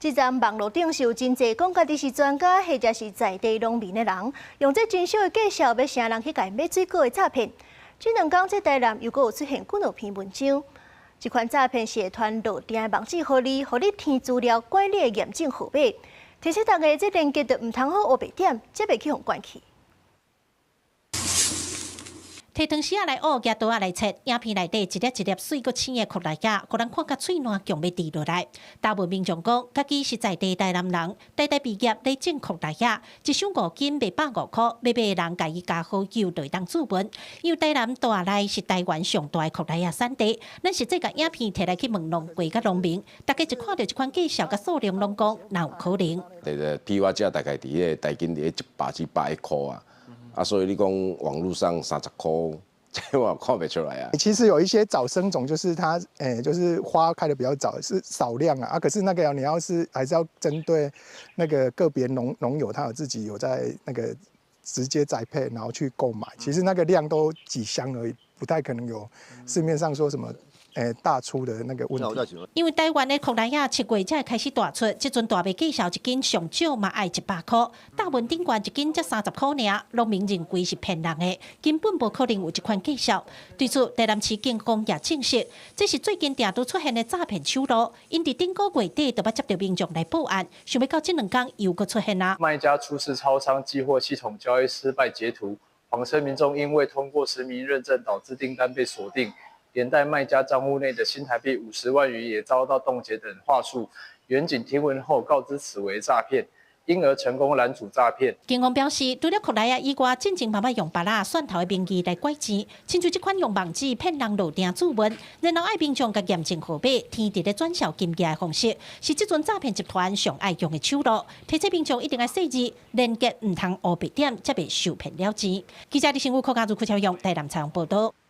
這陣網路頂是有真濟講家己是專家或者是在地農民的人，用這真俗的介紹欲晟人去共𪜶買水果的詐騙。這兩工這台南又閣有出現幾兩篇文章，這款詐騙是會傳落訂的網址予你，予你填資料改你的驗證號碼，提醒大家這連結就毋通予烏白點，才袂去予關去。提湯匙仔來挖，舉刀仔來切，影片內底一粒一粒媠閣青的櫲梨仔，予人看甲喙瀾強欲滴落來。大部分民眾講，家己是在地台南人，台大畢業咧種櫲梨仔，一箱5斤賣150塊，欲買的人共伊加好友就會當注文。因為台南大內是台灣上大的櫲梨仔產地，咱實際共影片提來去問農會佮農民，大家一看著這款介紹佮數量，攏講哪有可能？對對，批發價大概佇咧台斤佇咧100至110塊啊。啊，所以你講網路上30塊，這我看袂出來啊。其實有一些早生種，就是它，就是花開得比較早，是少量啊。啊，可是那個你要是還是要針對那個個別農友，他有自己有在那個直接栽培，然後去購買，其實那個量都幾箱而已，不太可能有市面上說什麼大出的那個問題。因為台灣的櫲梨仔7月才會開始大出，這陣大賣介紹一斤上少嘛愛100塊，大文頂懸一斤才30塊爾，農民認為是騙人的，根本無可能有這款介紹。對此，台南市警方也證實，這是最近定都出現的詐騙手路，𪜶佇頂個月底就捌接著民眾來報案，想欲到這兩工又閣出現啊。賣家出示超商寄貨系統交易失敗截圖，謊稱民眾因未通過實名認證導致訂單被鎖定。連帶賣家帳戶內的新台幣50萬元也遭到凍結等話術，員警聽聞後告知此為詐騙，因而成功攔阻詐騙。警方表示，除了櫲梨仔以外，進前嘛捌用芭樂、蒜頭的名義來拐錢，親像這款用網址騙人落訂注文，然後愛民眾共驗證號碼，填佇咧轉銷金額的方式，是這陣詐騙集團上愛用的手路。提醒民眾一定愛細膩，連結毋通烏白點，才袂受騙了錢。記者李新武、柯家如、柯超勇台南採訪報道。